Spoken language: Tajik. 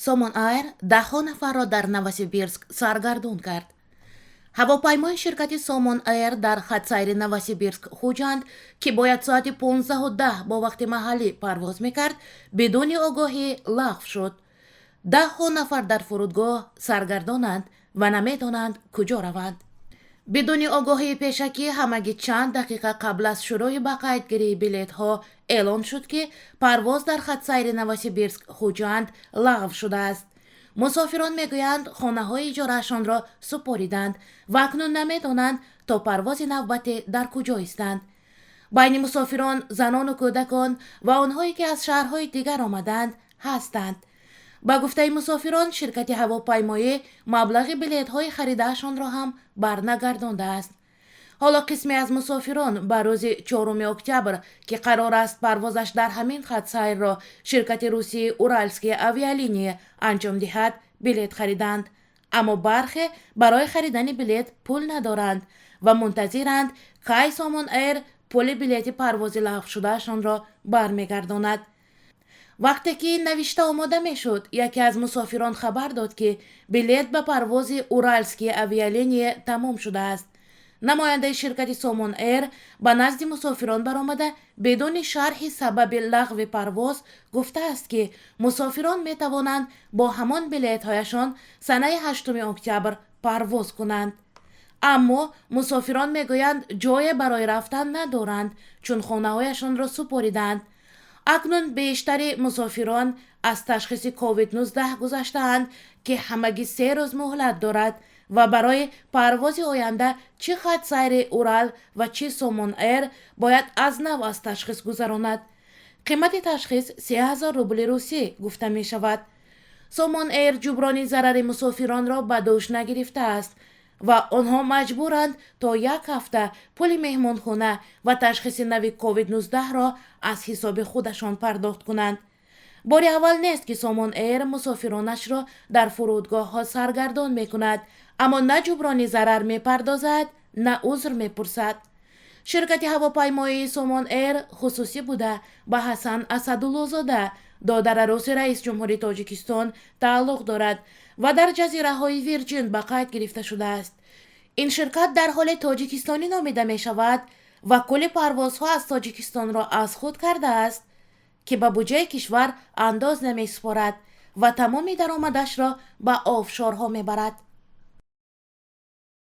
Сомон Айр даҳҳо нафарро дар Новосибирск саргардон кард. Ҳавопаймои ширкати Сомон Эйр дар хатсайри Новосибирск Хуҷанд, ки бояд соати 15:10 бо вақти маҳаллӣ парвоз мекард, бидуни огоҳӣ лағв шуд. Даҳҳо нафар дар фурудгоҳ саргардонанд ва намедонанд, куҷо раванд. Бидуни огоҳии пешакӣ, ҳамагӣ чанд дақиқа қабл аз шурӯи ба қайдгирии билетҳо эълон шуд, ки парвоз дар хатсайри Новосибирск Хуҷанд лағв шудааст. Мусофирон мегӯянд, хонаҳои иҷораашонро супориданд ва акнун намедонанд, то парвози навбатӣ дар куҷо истанд. Байни мусофирон занону кӯдакон ва онҳое, ки аз шаҳрҳои дигар омадаанд, ҳастанд. Ба гуфтаи мусофирон, ширкати ҳавопаймоӣ маблағи билетҳои харидаашонро ҳам барнагардондааст. Ҳоло қисме аз мусофирон ба рӯзи 4 октябр, ки қарор аст парвозаш дар ҳамин хатсайрро ширкати русии Уральские авиалинии анҷом диҳад, билет хариданд, аммо бархе барои харидани билет пул надоранд ва мунтазиранд, кай Сомон Эйр пули билети парвози лағвшудаашонро бармегардонад. Вақте ки ин навишта омода мешуд, яке аз мусофирон хабар дод, ки билет ба парвози Уральские авиалинии тамом шудааст. Намояндаи ширкати Сомон Эйр ба назди мусофирон баромада, бидуни шарҳи сабаби лағви парвоз гуфтааст, ки мусофирон метавонанд бо ҳамон билетҳояшон санаи 8 октябр парвоз кунанд. Аммо мусофирон мегӯянд, ҷое барои рафтан надоранд, чун хонаҳояшонро супориданд. Акнун бештари мусофирон аз ташхиси COVID-19 гузаштаанд, ки ҳамагӣ 3 рӯз муҳлат дорад ва барои парвози оянда чӣ хатсайри Урал ва чӣ Сомон Эйр бояд аз нав аз ташхис гузаронад. Қимати ташхис 3000 рубли русӣ гуфта мешавад. Сомон Эйр ҷуброни зарари мусофиронро ба дӯш нагирифтааст ва онҳо маҷбуранд то як ҳафта пули меҳмонхона ва ташхиси нави COVID-19-ро аз ҳисоби худашон пардохт кунанд. Бори аввал нест, ки Сомон Эйр мусофиронашро дар фурудгоҳҳо саргардон мекунад, аммо на ҷуброни зарар мепардозад, на узр мепурсад. Ширкати ҳавопаймоии Сомон Эйр хусусӣ буда, ба Ҳасан Асадуллозода, додарароси раисҷумҳури Тоҷикистон, тааллуқ дорад ва дар Ҷазираҳои Вирҷин ба қайд гирифта шудааст. Ин ширкат дар ҳоле тоҷикистонӣ номида мешавад ва кулли парвозҳо аз Тоҷикистонро аз худ кардааст, ки ба буҷаи кишвар андоз намесупорад ва тамоми даромадашро ба офшорҳо мебарад.